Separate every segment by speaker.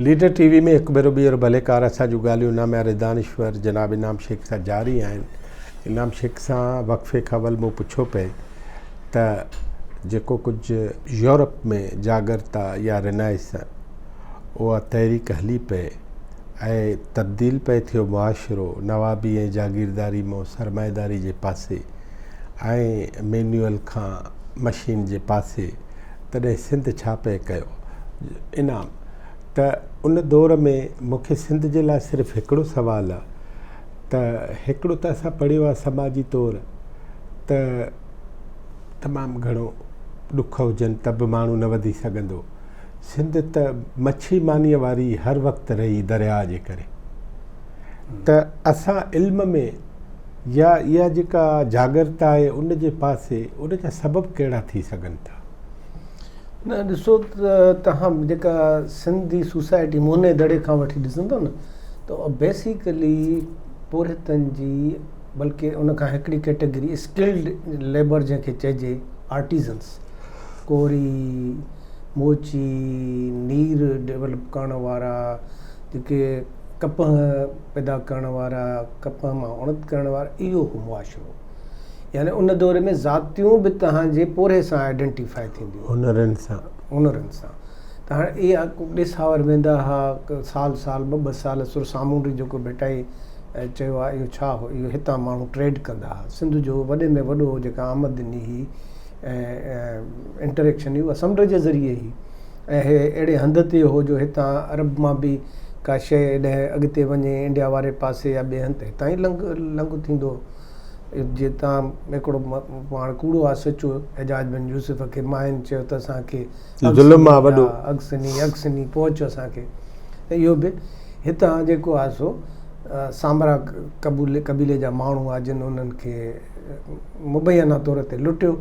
Speaker 1: Leader ٽي V ۾ هڪ ڀيرو ٻيهر ڀليڪار اسان جون ڳالهيون نامياري دانشور جناب انعام شيخ سان جاري آهن. انعام شيخ سان وقفي کان اول مون پڇيو پئي ته جيڪو ڪجهه يورپ ۾ جاڳرتا يا رينائسن اها تحريڪ هلي پئي ۽ تبديل پئي ٿيو معاشرو نوابي ۽ جاگيرداري مون سرمائيداري جي پاسي ۽ مينيول کان مشين جي پاسي تڏهن سنڌ ڇا پئي ڪيو؟ انعام، ته ان دور ۾ مون کي سنڌ جي لاء صرف هڪڙو سوال آ ته هڪڙو ته اسان پڙهيو آ سماجي طور ته تمام گهڻو ڏک هجن ته به ماڻهو نه وڌي سگهندو. سنڌ ته مڇي مانيء واري هر وقت رهي درياء جي ڪري ته اسان علم ۾ يا اها جيڪا جاڳرتا آهي ان جي پاسي ان جا سبب ڪهڙا ٿي سگهن ٿا؟
Speaker 2: نه ڏسو ته توهان جيڪا سنڌي سوسائٽي موهن جي دڙي کان وٺي ڏسندو نه ته بيسيڪلي پورهيتن جي بلڪه ان کان هڪڙي ڪيٽيگري اسڪلڊ ليبر جنهن کي چئجي آرٽيزنس ڪوري موچي نير ڊيولپ ڪرڻ وارا جيڪي ڪپهه پيدا ڪرڻ وارا، ڪپهه مان اڻت ڪرڻ وارا، اهو هو معاشرو. يعني ان دور ۾ ذاتيون به توهان جي پورهيي سان آئيڊنٽيفائي ٿينديون هيون.
Speaker 1: هنرن سان.
Speaker 2: هنرن سان. ته هاڻي اها ڏيساور ويندا ها، سال سال ٻه ٻه سال سر سامونڊي جيڪو ڀٽائي چيو آهي اهو ڇا هو؟ اهو هتان ماڻهو ٽريڊ ڪندا ها. سنڌ جو وڏي ۾ وڏو جيڪا آمدني هئي ۽ انٽريڪشن هئي اها سمنڊ جي ذريعي هئي. ۽ هي اهڙي هنڌ تي هو جو هتان عرب مان به ڪا شيء ايڏانهن اڳتي وڃي انڊيا واري پاسي يا ٻئي هنڌ ته هتان ئي لنگهه لنگهه ٿيندو هو. جتان هڪڙو پاڻ ڪوڙو آ سچو حجاج بن يوسف کي ماين چيو ته اسان کي
Speaker 1: ظلم آ وڏو.
Speaker 2: اگسني اگسني پهچ اسان کي ته اهو به هتان جيڪو آ سو سامرا قبولي قبيلي جا ماڻهو آ جن انهن کي مبينا طور تي لٽيو.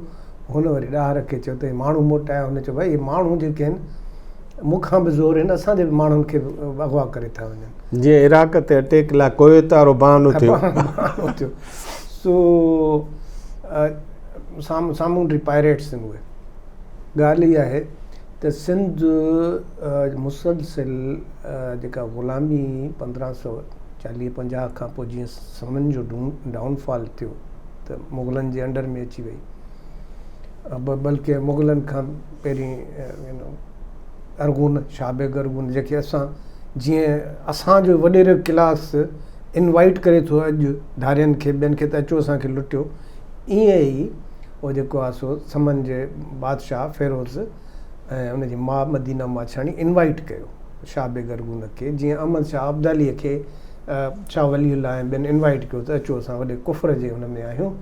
Speaker 2: هن وري ڏاهر کي چيو ته هي ماڻهو موٽايا. هن چيو ڀائي هي ماڻهو جيڪي آهن مون کان به زور آهن، اسان جي به ماڻهن کي به اغوا ڪري ٿا وڃن.
Speaker 1: جيئن عراق تي اٽيڪ لاء ڪويت وارو بهانو ٿيو.
Speaker 2: بهانو ٿيو. سو سامونڊي پائريٽس آهن اهي. ڳالهه اها آهي ته سنڌ مسلسل جيڪا غلامي 1540 50 کان پوء جيئن سمن جو ڊائون فال ٿيو ته مغلن جي انڊر ۾ اچي وئي. بلڪه مغلن کان پهرين ارغون شاهه بيگ ارغون جيڪي اسان جيئن اسان جو وڏيرو ڪلاس انوائٽ ڪري ٿو اڄ ڌارين کي ٻين کي ته اچو اسان کي لٽيو ائين ئي اهو جيڪو آهي سو سمن جي بادشاهه فيروز ۽ ان جي ماء مدينه ماڇاڻي انوائٽ ڪيو شاهه بيگ ارغون کي جيئن احمد شاهه ابدالي کي شاهه ولي الله ۽ ٻين انوائٽ ڪيو ته اچو اسان وڏي ڪفر جي هن ۾ آهيون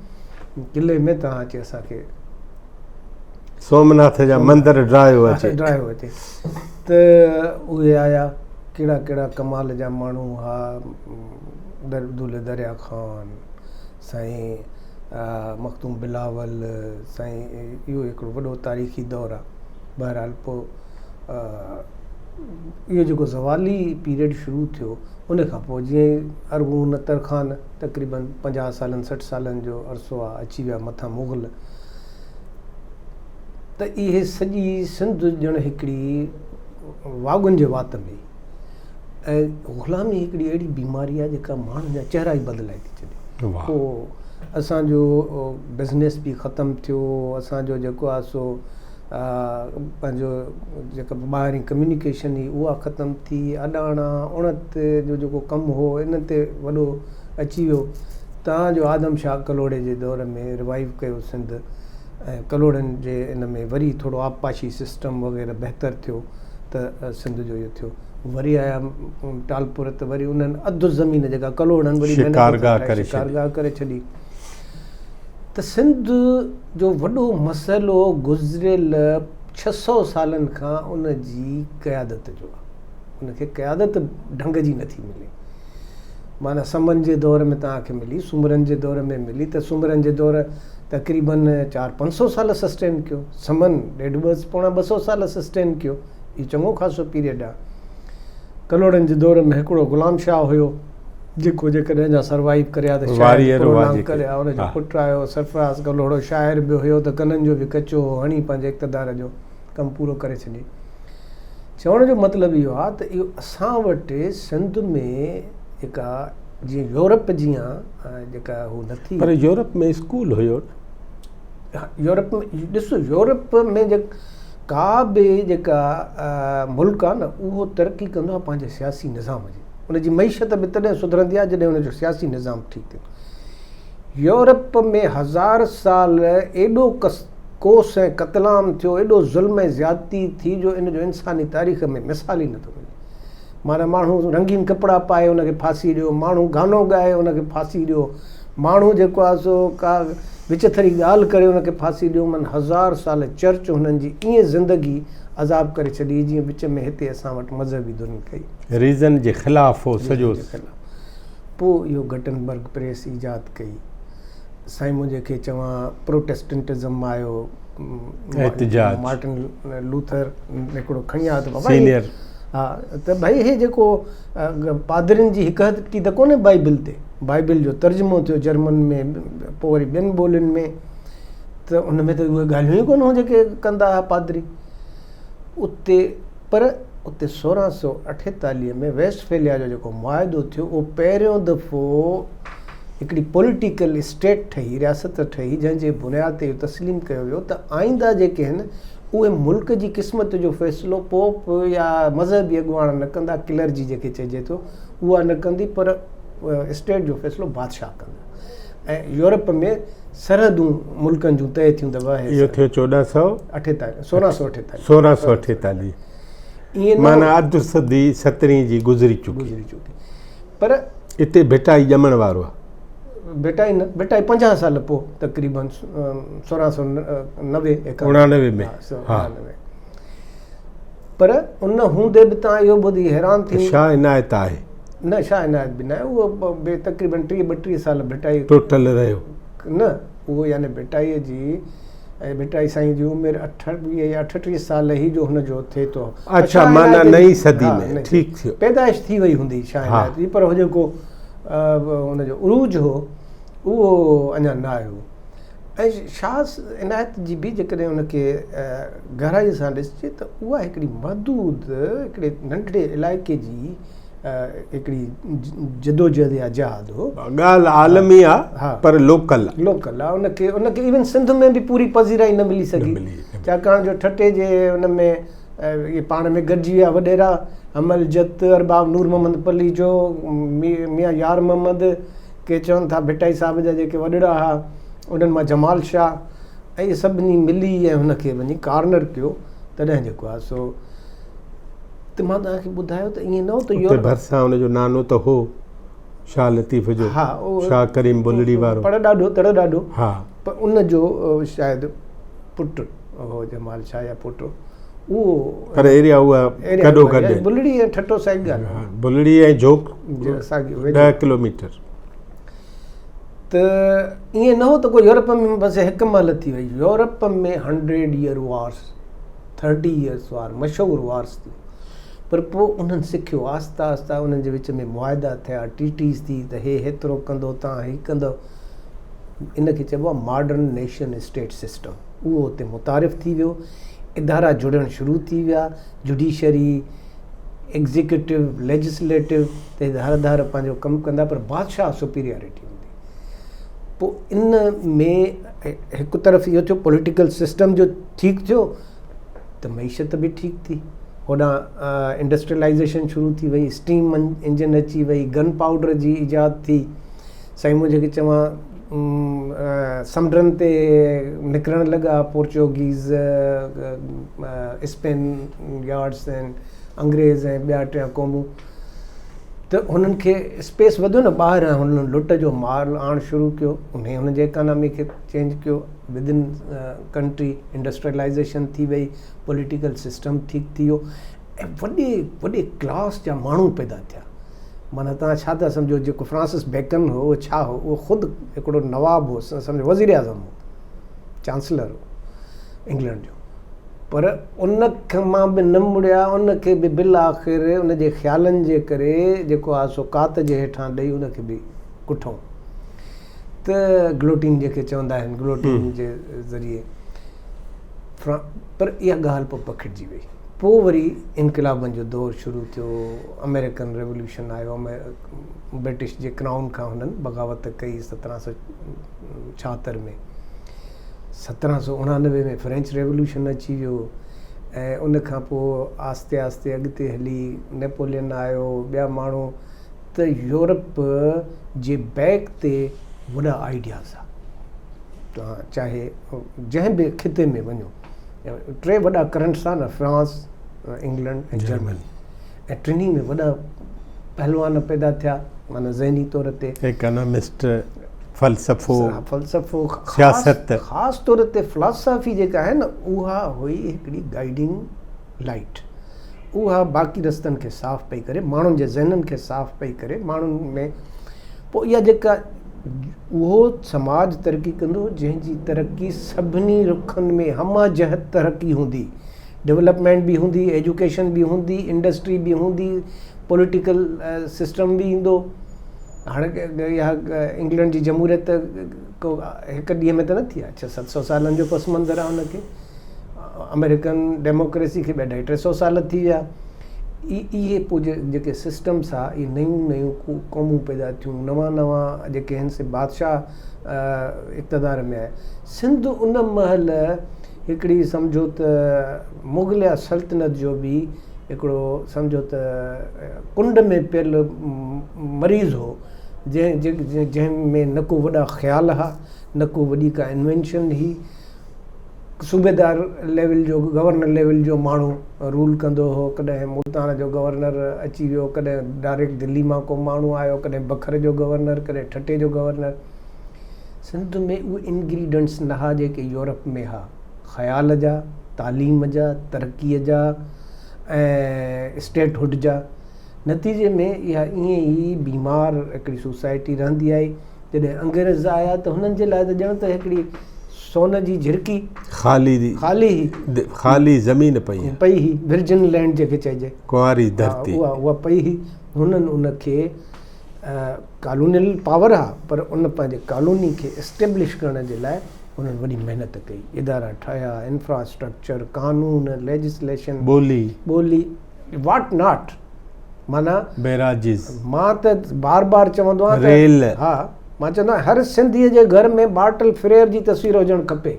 Speaker 2: قلعي ۾ توهان اچي اسان کي
Speaker 1: سومناٿ جا مندر ڊاهيو اچي
Speaker 2: ڊاهيو اچي ته اهي آيا ڪهڙا ڪهڙا ڪمال جا ماڻهو هئا در دولهه دريا خان سائين مخدوم بلاول سائين اهو هڪڙو وڏو تاريخي دور آهي بهرحال پوء اهو جيڪو زوالي پيريڊ شروع ٿيو ان کان پوء جيئن ارغون ترخان تقريبن 50 سالن 60 سالن جو عرصو آ اچي ويا مٿان مغل ته اهي سڄي سنڌ ڄڻ هڪڙي واڳن جي وات ۾ ۽ غلامي هڪڙي اهڙي بيماري آ جيڪا ماڻهن جا چهرا ئي بدلائي ٿي ڇڏي پوء اسان جو بزنس به ختم ٿيو اسان جو جيڪو آ سو پنهنجو جيڪا ٻاهرين ڪميونيڪيشن هئي اها ختم ٿي، اڏاڻا، اڻت جو جيڪو ڪم هو ان تي وڏو اچي ويو، تان جو آدم شاهه ڪلهوڙي جي دور ۾ ريوائيو ڪيو سنڌ ۽ ڪلهوڙن جي ان ۾ وري ٿورو آبپاشي سسٽم وغيره بهتر ٿيو ته سنڌ جو اهو ٿيو. وري آيا ٽالپر ته وري انهن اڌ زمين جيڪا ڪلهوڙن وري محنت سان ٺاهي شڪارگاهه ڪري ڇڏي. ته سنڌ جو وڏو مسئلو گذريل 600 سالن کان ان جي قيادت جو آهي. ان کي قيادت ڍنگ جي نٿي ملي. معنيٰ سمن جي دور ۾ توهان کي ملي، سومرن جي دور ۾ ملي ته سومرن جي دور تقريبن چار پنج سو سال سسٽين ڪيو. سمن ڏيڍ ٻه پوڻا ٻه سو سال سسٽين ڪيو. هي چڱو خاصو پيريڊ آهي. ڪلهوڙن جي دور ۾ هڪڙو غلام شاهه هيو. جيڪو جيڪڏهن اڃا سروائيو ڪري ها ته شايد پرولانگ ڪري ها. ان جو پٽ آيو سرفراز ڪلهوڙو شاعر به هيو ته ڪنن جو به ڪچو هو هڻي پنهنجي اقتدار جو ڪم پورو ڪري ڇڏي. چوڻ جو مطلب اهو آهي ته اهو اسان وٽ سنڌ ۾ جيڪا جيئن يورپ جيان جيڪا هو نه ٿي.
Speaker 1: پر يورپ ۾ اسڪول هيو نه.
Speaker 2: يورپ ۾ ڏس يورپ ۾ ڪا به جيڪا ملڪ آهي نه اهو ترقي ڪندو آهي پنهنجي سياسي نظام جي ان جي معيشت به تڏهن سڌرندي آهي جڏهن ان جو سياسي نظام ٺيڪ ٿيندو. يورپ ۾ هزار سال ايڏو ڪوس ۽ قتلام ٿيو، ايڏو ظلم ۽ زيادتي ٿي جو ان جو انساني تاريخ ۾ مثال ئي نٿو ملي. معنيٰ ماڻهو رنگين ڪپڙا پائي ان کي ڦاسي ڏيو، ماڻهو گانو ڳائي ان کي ڦاسي ڏيو، ماڻهو جيڪو آهي سو ڪا وچٿري ڳالهه ڪري ان کي ڦاسي ڏيو، معنيٰ هزار سال چرچ هنن جي ائين زندگي عذاب ڪري ڇڏي جيئن وچ ۾ هتي اسان وٽ مذهبي ڌرين ڪئي.
Speaker 1: ريزن جي خلاف هو سڄو.
Speaker 2: پوء اهو گٽنبرگ پريس ايجاد ڪئي. سائين منهنجي کي چوان پروٽيسٽنٽزم آيو
Speaker 1: احتجاج
Speaker 2: مارٽن لوٿر هڪڙو کڻي آيو ته بابا سينيئر ها ته ڀئي هي جيڪو پادرين جي هڪ هٽي ته ڪونهي بائبل تي بائبل جو ترجمو ٿيو جرمن ۾ پوء وري ٻين ٻولين ۾ ته ان ۾ ته اهي ڳالهيون ئي ڪونه هيون جيڪي ڪندا هئا پادري اتي پر اتي 1648 ۾ ويسٽ فيليا جو جيڪو معاهدو ٿيو اهو پهريون دفعو هڪڙي پوليٽيڪل اسٽيٽ ٺهي، رياست ٺهي، جنهن جي بنياد تي اهو تسليم ڪيو ويو ته آئنده جيڪي آهن اهي ملڪ جي قسمت جو فيصلو پوپ يا مذهبي اڳواڻ نه ڪندا، ڪلرجي جنهن کي چئجي ٿو اها نه ڪندي پر اسٽيٽ جو فيصلو بادشاهه ڪندو ۽ يورپ ۾ سرحدون ملڪن جون طئي ٿيون ته
Speaker 1: اهو ٿيو چوڏهن سؤ
Speaker 2: اٺيتاليهه، سورهن سؤ اٺيتاليهه،
Speaker 1: 1648 معنيٰ اڌ صدي سترهين جي گذري چڪي.
Speaker 2: پر
Speaker 1: اتي ڀٽائي ڄمڻ وارو آ.
Speaker 2: ڀٽائي نه، ڀٽائي 50 سال پوء تقريبن 1690
Speaker 1: 89 ۾ ها.
Speaker 2: پر ان هوندي به تان اهو ٻڌي حيران ٿي.
Speaker 1: شاهه عنايت آهي.
Speaker 2: نه شاهه عنايت به نه آهي اهو به تقريبن 30 32 سال ڀٽائي
Speaker 1: ٽوٽل رهيو.
Speaker 2: نه اهو يعني ڀٽائي جي ۽ ڀٽائي سائين جي عمر 28 يا 38 سال هئي جو هن جو ٿئي ٿو.
Speaker 1: اڇا معنيٰ نئين صدي ۾ ٺيڪ ٿيو.
Speaker 2: پيدائش ٿي وئي هوندي شاهه عنايت جي پر هو جيڪو ان جو عروج هو اهو اڃا نه آيو هو ۽ شاهه عنايت جي به جيڪڏهن ان کي گهرائي سان ڏسجي ته اها هڪڙي محدود هڪڙي ننڍڙي علائقي جي هڪڙي جدوجهد يا جهاد هو.
Speaker 1: ڳالهه عالمي آ پر لوڪل
Speaker 2: آ. لوڪل آ ان کي ان کي ايون سنڌ ۾ به پوري پذيرائي نه ملي سگهي ڇاڪاڻ جو ٺٽي جي ان ۾ اهي پاڻ ۾ گڏجي ويا وڏيرا حمل جت، ارباب نور محمد پليجو، ميان يار محمد، ڪي چون ٿا ڀٽائي صاحب جا جيڪي وڏڙا ها انهن مان جمال شاهه ۽ اهي سڀني ملي ۽ هن کي وڃي ڪارنر ڪيو تڏهن جيڪو آ سو ته مان توهان کي ٻڌايو ته ائين نه هو ته
Speaker 1: اتي ڀرسان ان جو نانو ته هو شاهه لطيف جو
Speaker 2: ها
Speaker 1: شاهه ڪريم بلڙي وارو
Speaker 2: پڙ ڏاڍو تڙ ڏاڍو
Speaker 1: ها
Speaker 2: پر ان جو شايد پٽ هو جمال شاهه يا پوٽو اهو
Speaker 1: پر ايريا اها گڏو گڏ
Speaker 2: بلڙي ۽ ٺٽو ساڳي ڳالهه
Speaker 1: آهي بلڙي ۽ جھوڪ 10 ڪلوميٽر
Speaker 2: ته ائين نه هو ته ڪو يورپ ۾ بس هڪ مهل ٿي وئي يورپ ۾ 100 ايئر وارس ٿرٽي ايئرس وار مشهور وارس ٿيو پر پوء انهن سکيو آهسته آهسته انهن جي وچ ۾ معاهدا ٿيا ٽريٽيز ٿي ته هي هيترو ڪندو تان هي ڪندو ان کي چئبو آهي ماڊرن نيشن اسٽيٽ سسٽم اهو اتي متعارف ٿي ويو ادارا جڙڻ شروع ٿي ويا جڊيشري ايگزيڪيوٽو ليجسليٽو ته ڌار ڌار پنهنجو ڪم ڪندا پر بادشاهه سپيريارٽي هوندي پوء ان ۾ هڪ طرف اهو ٿيو پوليٽيڪل سسٽم جو ٺيڪ ٿيو ته معيشت به ٺيڪ ٿي هوڏانهن انڊسٽريلائيزيشن شروع ٿي وئي اسٽيم انجن اچي وئي گن پائوڊر جي ايجاد ٿي سائين مون جيڪي چوان سمنڊن تي نڪرڻ لڳا پورچوگيز اسپين يارڊس ۽ انگريز ۽ ٻيا ٽيا قومون ته هنن کي اسپيس وڌيو نه ٻاهران هنن لٽ جو مال آڻڻ شروع ڪيو انهي هنن جي اڪانامي کي چينج ڪيو ود ان ڪنٽري انڊسٽريلائيزيشن ٿي وئي پوليٽيڪل سسٽم ٺيڪ ٿي ويو ۽ وڏي وڏي ڪلاس جا ماڻهو پيدا ٿيا معنيٰ توهان ڇا ٿا سمجهو جيڪو فرانسس بيڪن هو اهو ڇا هو اهو خود هڪڙو نواب هو سمجهو وزير اعظم هو چانسلر هو انگلنڊ جو پر ان مان به نه مڙيا، ان کي به بالآخر ان جي خيالن جي ڪري جيڪو آهي سو ڪات جي هيٺان ڏئي ان کي به ڪٺئون ته گلوٽين جنهن کي چوندا آهن گلوٽين جي ذريعي پر اها ڳالهه پوء پکڙجي وئي. پوء وري انقلابن جو دور شروع ٿيو، آمريڪن ريوليوشن آيو، برٽش جي ڪرائون کان هنن بغاوت ڪئي 1776 ۾، 1789 ۾ فرينچ ريوليوشن اچي ويو ۽ ان کان پوء آهستي آهستي اڳتي هلي نيپولين آيو، ٻيا ماڻهو ته يورپ جي بيڪ تي وڏا آئيڊياز ها، توهان چاهي جنهن به خطي ۾ وڃو. ٽي وڏا ڪرنٽس آهن نه فرانس، انگلنڊ ۽ جرمني ۽ ٽنهي ۾ وڏا پهلوان پيدا ٿيا معنيٰ ذهني طور تي.
Speaker 1: ايڪانامسٽ، فلسفو،
Speaker 2: فلسفو،
Speaker 1: سياست،
Speaker 2: خاص طور تي فلاسافي جيڪا آهي نه اها هئي هڪڙي گائيڊنگ لائيٽ، اها باقي رستن کي صاف پئي ڪري، ماڻهن جي ذهنن کي صاف پئي ڪري، ماڻهن ۾ پوء اها جيڪا اهو سماج ترقي ڪندو جنهن جي ترقي سڀني رخن ۾ همه جهت ترقي هوندي، ڊولپمينٽ به هوندي، ايجوڪيشن به هوندي، انڊسٽري به هوندي، پوليٽيڪل سسٽم به ايندو. هاڻي اها انگلينڊ جي جمهوريت ڪو هڪ ڏينهن ۾ ته نه ٿي آهي، ڇهه ست سو سالن جو پس منظر آهي ان کي. آمريڪن ڊيموڪريسي کي به اڍائي ٽي سو سال ٿي ويا. اهي پوء جيڪي سسٽمس ها اهي نيون نيون قومون پيدا ٿيون، نوان نوان جيڪي هن سي بادشاهه اقتدار ۾ آيا. سنڌ ان مهل هڪڙي سمجهو ته مغليه سلطنت جو به هڪڙو سمجهو ته ڪنڊ ۾ پيل مريض هو، جنهن ۾ نه ڪو وڏا خيال ها، نه ڪو وڏي ڪا انوينشن هئي. صوبيدار ليول جو گورنر ليول جو ماڻهو رول ڪندو هو، ڪڏهن ملتان جو گورنر اچي ويو، ڪڏهن ڊائريڪٽ دلي مان ڪو ماڻهو آيو، ڪڏهن بکر جو گورنر، ڪڏهن ٺٽي جو گورنر. سنڌ ۾ اهي انگريڊنٽس نه ها جيڪي يورپ ۾ ها، خيال جا، تعليم جا، ترقيء جا ۽ اسٽيٽ هوڊ جا. نتيجي ۾ اها ائين ئي بيمار هڪڙي سوسائٽي رهندي آئي. جڏهن انگريز آيا ته هنن جي لاء ته ڄڻ ته هڪڙي سون جي جهرڪي
Speaker 1: خالي
Speaker 2: خالي هئي،
Speaker 1: خالي زمين پئي هئي،
Speaker 2: پئي هئي، ورجن لينڊ جنهن کي چئجي،
Speaker 1: ڪنواري ڌرتي،
Speaker 2: اها پئي هئي. هنن ان کي ڪالونيل پاور ها پر ان پنهنجي ڪالوني کي اسٽيبلش ڪرڻ جي لاء هنن وڏي محنت ڪئي، ادارا ٺاهيا، انفراسٽرڪچر، قانون، ليجسليشن،
Speaker 1: ٻولي،
Speaker 2: ٻولي، واٽ not, معنيٰ
Speaker 1: بئراجز.
Speaker 2: مان ته بار بار چوندو آهيان ته
Speaker 1: ريل.
Speaker 2: ها مان چوندو آهيان هر سنڌيء جي گهر ۾ بارٽل فريئر جي تصوير هجڻ کپي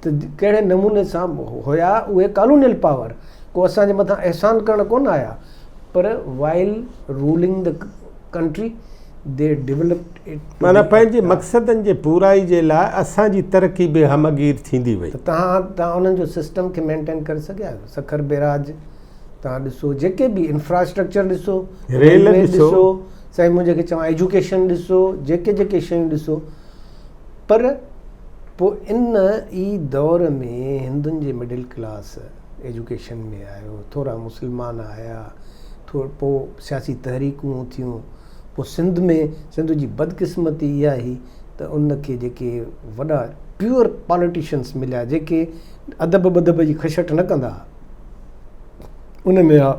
Speaker 2: ته ڪهڙي نموني سان هيا اهي ڪالونيل پاور ڪو اسان جي مٿان احسان ڪرڻ ڪونه آيا پر while ruling the country they developed it
Speaker 1: معنيٰ پنهنجي مقصدن جي پورائي جي لاء اسان جي ترقي به همه گير ٿيندي وئي.
Speaker 2: ته توهان توهان انهن جو سسٽم کي مينٽين ڪري سگهيا آهيو؟ سکر بئراج توهان ڏسو جيڪي به انفراسٽرڪچر ڏسو،
Speaker 1: ريل ڏسو،
Speaker 2: سائين مون جيڪي چوان ايجوڪيشن ڏسو، جيڪي جيڪي شيون ڏسو پر پوء ان ئي دور ۾ هندن جي مڊل ڪلاس ايجوڪيشن ۾ آيو، ٿورا مسلمان آيا، پوء سياسي تحريڪون ٿيون، پوء سنڌ ۾ سنڌ جي بدقسمتي اها هئي ته ان کي جيڪي وڏا پيور پاليٽيشنس مليا جيڪي ادب ٻدب جي کشٽ نه ڪندا ها. ان ۾ آ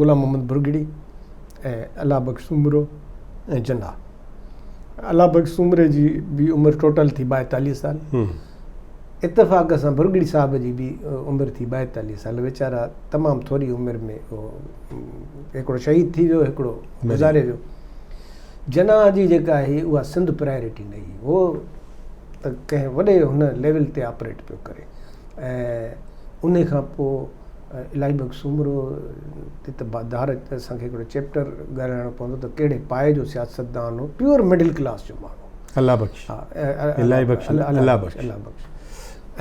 Speaker 2: غلام محمد ڀرڳڙي ۽ الله بخش سومرو ۽ جناح. الله بخش سومري جي به عمر ٽوٽل ٿي 42 سال. اتفاق سان ڀرڳڙي صاحب جي به عمر ٿي 42 سال. ويچارا تمام ٿوري عمر ۾ هڪڙو شهيد ٿي ويو، هڪڙو گذاري ويو. جناح جي جيڪا هئي اها سنڌ پرائرٽي نه هئي. هو ته ڪنهن وڏي هن ليول تي آپريٽ پيو ڪري. ۽ انهي کان پوء الاهي بخش سومرو تي ته ڌار اسان کي هڪڙو چيپٽر ڳالهائڻو پوندو ته ڪهڙي پائي جو سياستدان هو، پيور مڊل ڪلاس جو ماڻهو.
Speaker 1: الله بخش.
Speaker 2: ها،
Speaker 1: الاهي بخش نه، الله بخش.
Speaker 2: الله بخش.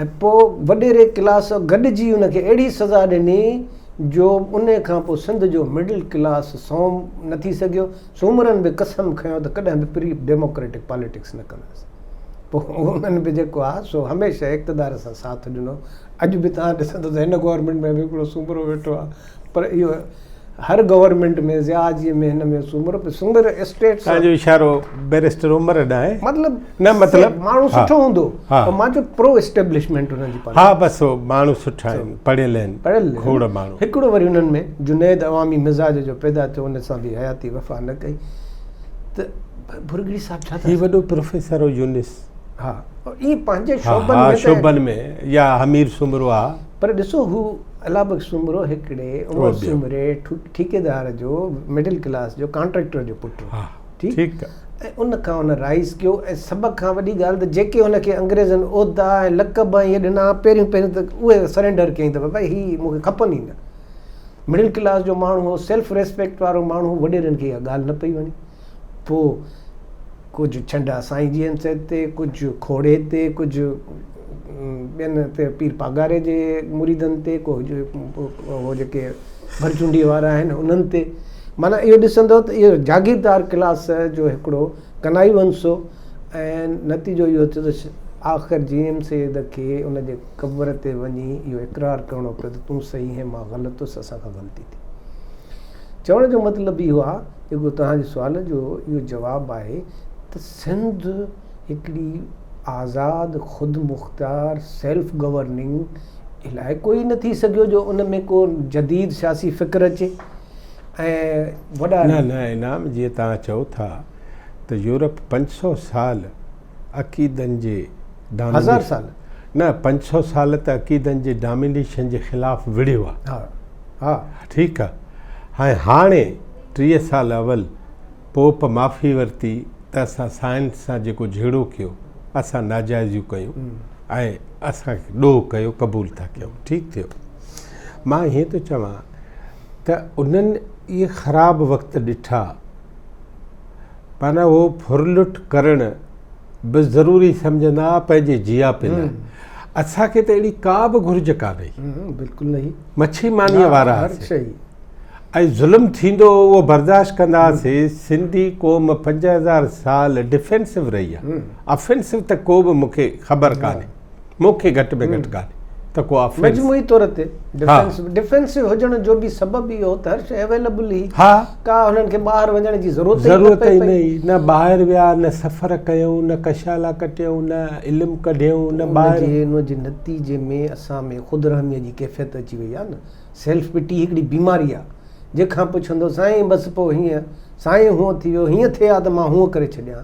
Speaker 2: ۽ پوء وڏيري ڪلاس گڏجي ان کي اهڙي سزا ڏني جو انهي کان پوء سنڌ جو مڊل ڪلاس سوم نه ٿي سگهيو. سومرن به قسم کنيو ته ڪڏهن به پري ڊيموڪريٽڪ پاليٽڪس نه ڪنداسين. پوء انهن به جيڪو آهي سو هميشه اقتدار سان ساٿ ڏنو. اڄ به توهان ڏسندو ته هن گورنمينٽ ۾ به هڪڙو سومرو ويٺو آهي پر اهو هر گورنمينٽ ۾ ضياء جي ۾ هن ۾ سومرو پر سومر اسٽيٽ
Speaker 1: توهان جو اشارو بئريسٽر عمر ڏانهن
Speaker 2: مطلب
Speaker 1: نه مطلب
Speaker 2: ماڻهو سٺو هوندو پر مان چيو پرو اسٽيبلشمينٽ انهن جي
Speaker 1: پاليسي. ها بس ماڻهو سٺا آهن پڙهيل آهن
Speaker 2: پڙهيل
Speaker 1: کوڙ ماڻهو.
Speaker 2: هڪڙو وري انهن ۾ جنيد عوامي مزاج جو پيدا ٿيو ان سان به حياتي وفا نه ڪئي ته ڀرڳڙي صاحب ڇا ٿا
Speaker 1: هي وڏو پروفيسر هو يونس.
Speaker 2: ها ائين پنهنجي شعبن
Speaker 1: ۾ شعبن ۾ يا حمير سومرو آ.
Speaker 2: پر ڏسو هو الله بخش سومرو هڪڙي عمر سومري ٺيڪيدار جو مڊل ڪلاس جو ڪانٽريڪٽر جو پٽ هو. ٺيڪ ۽ ان کان هن رائز ڪيو ۽ سڀ کان وڏي ڳالهه ته جيڪي هن کي انگريزن عهدا ۽ لقب ۽ اهي ڏنا پهريون پهريون ته اهي سرينڊر ڪيائين ته بابا هي مون کي کپن ئي نه. مڊل ڪلاس جو ماڻهو هو، سيلف ريسپيڪٽ وارو ماڻهو هو، وڏيرن کي اها ڳالهه نه پئي وڻي. پوء ڪجهه ڇنڊا سائين جي ايم سيد تي، ڪجهه کوڙي تي، ڪجهه ٻين تي پير پاڳاري جي مريدن تي، ڪجهه هو جيڪي ڀرچونڊي وارا آهن انهن تي. معنيٰ اهو ڏسندو ته اهو جاگيردار ڪلاس جو هڪڙو ڪنائيونس هو ۽ نتيجو اهو ٿيو ته آخر جي ايم سيد کي ان جي قبر تي وڃي اهو اقرار ڪرڻو پيو ته تون صحيح هين مان غلط هوس اسان کان غلطي ٿي. چوڻ جو مطلب اهو آهي جيڪو توهان جي سوال جو اهو جواب آهي ته سنڌ هڪڙي آزاد خودمختيار سيلف گورننگ علائقو ئي نه ٿي سگهيو جو ان ۾ ڪو جديد سياسي فڪر اچي ۽ وڏا
Speaker 1: نه نه انعام جيئن توهان چئو ٿا ته يورپ 500 سال عقيدن جي
Speaker 2: هزار سال
Speaker 1: نه 500 سال ته عقيدن جي ڊامينيشن جي خلاف وڙهيو آهي.
Speaker 2: ها ها.
Speaker 1: ٺيڪ آ ۽ هاڻي 30 سال اول پوپ معافي ورتي ته اسان سائنس سان جيڪو جهيڙو ڪيو اسان ناجائزيون ڪيون ۽ اسان ڏوهه ڪيو قبول ٿا ڪيون ٺيڪ ٿيو مان هيئن ٿو چوان ته انهن اهي خراب وقت ڏٺا معنيٰ اهو ڦرلٽ ڪرڻ به ضروري سمجهندا ها پنهنجي جياپي لاء. اسان کي ته اهڙي ڪا به گهرج ڪانه هئي.
Speaker 2: بلڪل نه هئي.
Speaker 1: مڇي مانيء وارا هئاسين ۽ ظلم ٿيندو هو اهو برداشت ڪندا هئاسين. سنڌي قوم 5000 سال ڊفينسو رهي آهي. آفينسو ته ڪو به مون کي خبر ڪانهي. مون کي گهٽ ۾ گهٽ ڪانهي ته ڪو آفينس.
Speaker 2: مجموعي طور تي ڊفينسو ڊفينسو هجڻ جو به سبب اهو هو ته هر شيء اويليبل هئي.
Speaker 1: ها.
Speaker 2: ڪا هنن کي ٻاهر وڃڻ جي ضرورت ئي نه
Speaker 1: ضرورت ئي نه هئي. نه ٻاهر ويا، نه سفر ڪيائون، نه ڪشالا ڪٽيائون، نه علم ڪڍيائون، نه ٻاهر.
Speaker 2: ان جي نتيجي ۾ اسان ۾ خود رحميء جي ڪيفيت اچي وئي آهي نه. سيلف پٽي هڪڙي بيماري آهي. جنهن کان پڇندو سائين بس پوء هيئن، سائين هونء ٿي ويو، هيئن ٿئي ها ته مان هونء ڪري ڇڏيان ها.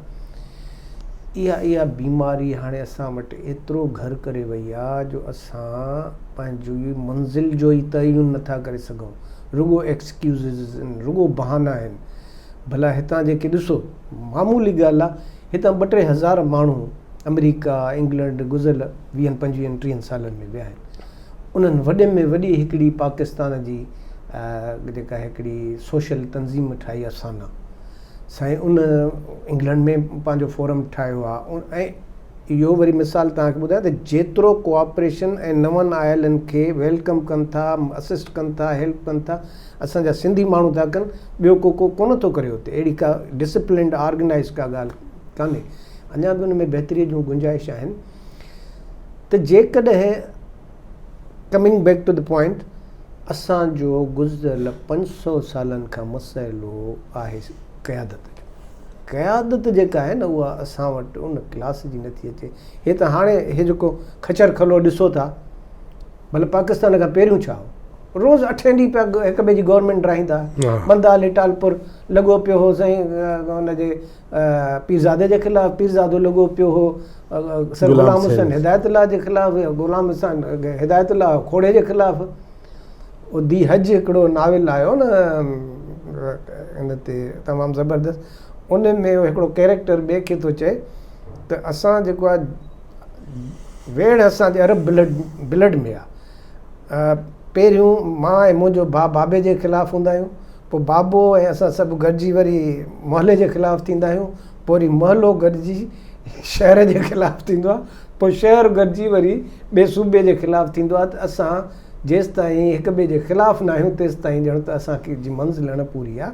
Speaker 2: اها اها بيماري هاڻي اسان وٽ ايترو گهر ڪري وئي آ جو اسان پنهنجي منزل جو ئي تعين نٿا ڪري سگهون. رڳو ايڪسڪيوزز آهن، رڳو بهانا آهن. ڀلا هتان جيڪي ڏسو معمولي ڳالهه آ هتان ٻه ٽي هزار ماڻهو آمريڪا، انگلنڊ گذريل ويهن پنجويهن ٽيهن سالن ۾ ويا آهن. انهن وڏي ۾ وڏي هڪڙي پاڪستان جي جيڪا هڪڙي سوشل تنظيم ٺاهي آ سانا سائين ان انگلنڊ ۾ پنهنجو فورم ٺاهيو آ ۽ اهو وري مثال توهان کي ٻڌايان ته جيترو ڪوآپريشن ۽ نون آيلن کي welcome ڪن ٿا اسسٽ ڪن ٿا هيلپ ڪن ٿا اسان جا سنڌي ماڻهو ٿا ڪن ٻيو ڪو ڪو ڪونه ٿو ڪري اتي اهڙي ڪا ڊسپلنڊ آرگنائز ڪا ڳالهه ڪانهي اڃا به ان ۾ بهتري جون گنجائش آهن ته جيڪڏهن coming back to the point اسان جو گذريل 500 سالن کان مسئلو آهي قيادت جو. قيادت جيڪا آهي نه اها اسان وٽ ان ڪلاس جي نٿي اچي. هي ته هاڻي هي جيڪو خچر کلو ڏسو ٿا ڀلا پاڪستان کان پهريون ڇا هو؟ روز اٺين ڏينهن پيا هڪ ٻئي جي گورنمينٽ ڊاهيندا. بندا علي ٽالپر لڳو پيو هو سائين ان جي پيرزادي جي خلاف، پيرزادو لڳو پيو هو سر غلام حسين هدايت الله جي خلاف، غلام حسين هدايت الله کوڙي جي خلاف. او the حج هڪڙو ناول آيو نه ان تي تمام زبردست ان ۾ هڪڙو ڪيريڪٽر ٻئي کي ٿو چئي ته اسان جيڪو آهي ويڙهه اسان جي عرب بلڊ بلڊ ۾ آهي پهريون مان ۽ منهنجو ڀاء بابي جي خلاف هوندا آهيون پوء بابو ۽ اسان سڀ گڏجي وري محلي جي خلاف ٿيندا آهيون، پوء وري محلو گڏجي شهر جي خلاف ٿيندو آهي، پوء شهر گڏجي وري ٻئي صوبي جي خلاف ٿيندو آهي ته اسان جيستائين هڪ ٻئي جي خلاف نه آهيون تيستائين ڄڻ ته اسان جي منزل اڻ پوري آهي.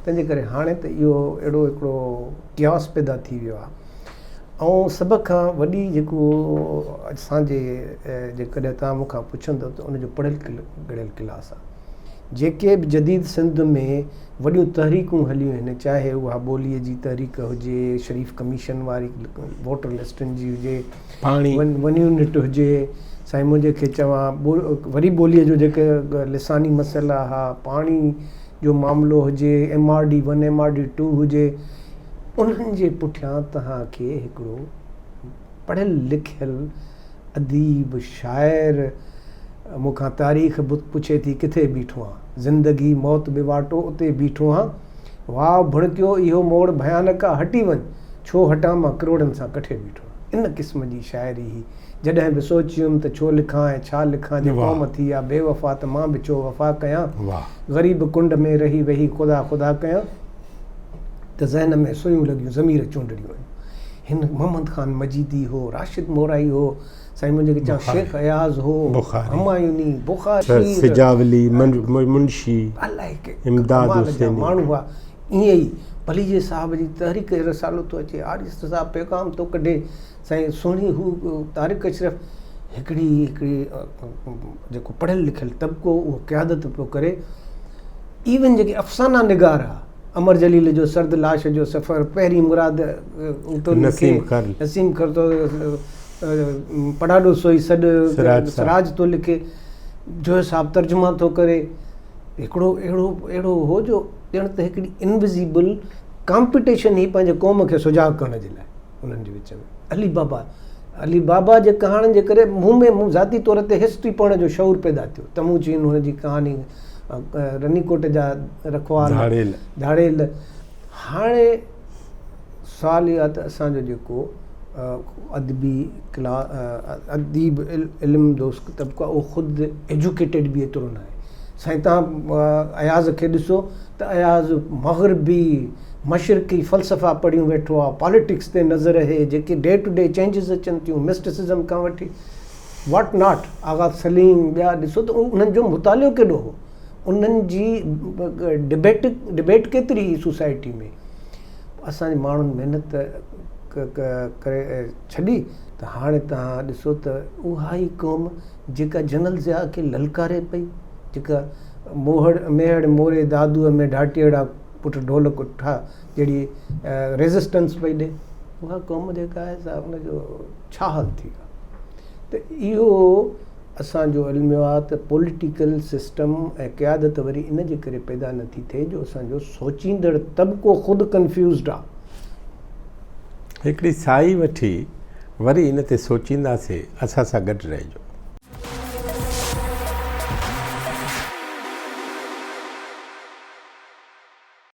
Speaker 2: تنهن جي ڪري هاڻي ته اهو اهڙو هڪڙو ڪياس پيدا ٿي ويو آهي ۽ سڀ کان وڏي جيڪو اسان جي جيڪڏهن توهان مون کان پڇندو ته ان جو پڙهيل ڳڙهيل ڪلاس آهي. جيڪي به جديد سنڌ ۾ وڏيون تحريڪون هليون آهن، چاهي اها ٻوليء جي تحريڪ هجي، شريف ڪميشن واري ووٽر لسٽن جي هجي، ون يونٽ هجي، سائين منهنجي کي چوان وري ٻوليء جو جيڪي لساني مسئلا ها، پاڻي جو معاملو هجي، M R D one, M R D two هجي، انهن جي پٺيان توهان کي هڪڙو پڙهيل لکيل اديب، شاعر، مون کان تاريخ به پڇي ٿي ڪٿي بيٺو آن. زندگي موت به واٽو اتي بيٺو آن. واء ڀڻڪيو اهو موڙ ڀيانڪ آ هٽي وڃ، ڇو هٽان مان ڪروڙن سان ڪٺي بيٺو آن. ان قسم جي شاعري هئي. جڏهن به سوچيم ته ڇو لکان ۽ ڇا لکان جي قوم ٿي آ بي وفا ته مان به ڇو وفا ڪيان. غريب ڪنڊ ۾ رهي ويهي خدا خدا ڪيان ته ذهن ۾ سويون لڳيون ضمير چونڊڙيون ويون. هن محمد خان مجيدي هو، راشد مورائي هو، سائين منهنجي کي چوان شيخ اياز هو، همايوني، بخاري،
Speaker 1: سجاولي، منشي،
Speaker 2: الائي ڪي
Speaker 1: امداد
Speaker 2: ڪمال جا
Speaker 1: حسيني.
Speaker 2: ماڻهو هئا. ائين ئي پليجي صاحب جي تحريڪ جو رسالو ٿو اچي، آريسر صاحب پيغام ٿو ڪڍي، سائين سهڻي هو طارق اشرف هڪڙي هڪڙي جيڪو پڙهيل لکيل طبقو اهو قيادت پيو ڪري. ايون جيڪي افسانا نگار ها، امر جليل جو سرد لاش جو سفر، پهرين مراد ٿو لکي،
Speaker 1: نسيم کرل،
Speaker 2: نسيم کرل ٿو پڙاڏو سوئي سڏ، سراج ٿو لکي، جويو صاحب ترجما ٿو ڪري. هڪڙو اهڙو اهڙو هو جو ڄڻ ته هڪڙي انوزيبل ڪامپيٽيشن هئي پنهنجي قوم کي سجاڳ ڪرڻ جي لاء انهن جي وچ ۾ علي بابا علي بابا جي ڪهاڻين جي ڪري مون ۾ مون ذاتي طور تي هسٽري پڙهڻ جو شعور پيدا ٿيو. تموچين هن جي ڪهاڻي رني ڪوٽ جا رکوال
Speaker 1: ڌاڙيل
Speaker 2: ڌاڙيل. هاڻي سوال اهو آهي ته اسان جو جيڪو ادبي ڪلا اديب علم دوست طبقو آهي اهو خود ايجوڪيٽيڊ به ايترو ناهي. سائين توهان اياز کي ڏسو ته اياز مغربي مشرقي فلسفا پڙهيون ويٺو آهي، پاليٽڪس تي نظر اهي، جيڪي ڊي ٽو ڊي چينجز اچن ٿيون مسٽسزم کان وٺي واٽ not, Agha Saleem ٻيا ڏسو ته انهن جو مطالعو ڪيڏو هو، انهن جي ڊبيٽ ڊبيٽ ڪيتري هئي سوسائٽي ۾. اسان جي ماڻهن محنت ڪري ڇڏي ته هاڻي توهان ڏسو ته اها ئي قوم جيڪا جنرل ضياء کي للڪاري پئي، جيڪا موهڙ ميهڙ موري دادوء ۾ ڍاٽيئڙا پٽ ڍول ڪٺا جهڙي ريزسٽنس پئي ڏي، اها قوم جيڪا آهي سا ان جو ڇا حال ٿي ويو آهي. ته اهو اسان جو الميو آهي ته پوليٽيڪل سسٽم ۽ قيادت وري ان جي ڪري پيدا نه ٿي ٿئي جو اسان جو سوچيندڙ طبقو خود ڪنفيوزڊ آهي.
Speaker 1: هڪڙي ساهي وٺي وري ان تي سوچينداسين، اسان سان گڏ رهجو.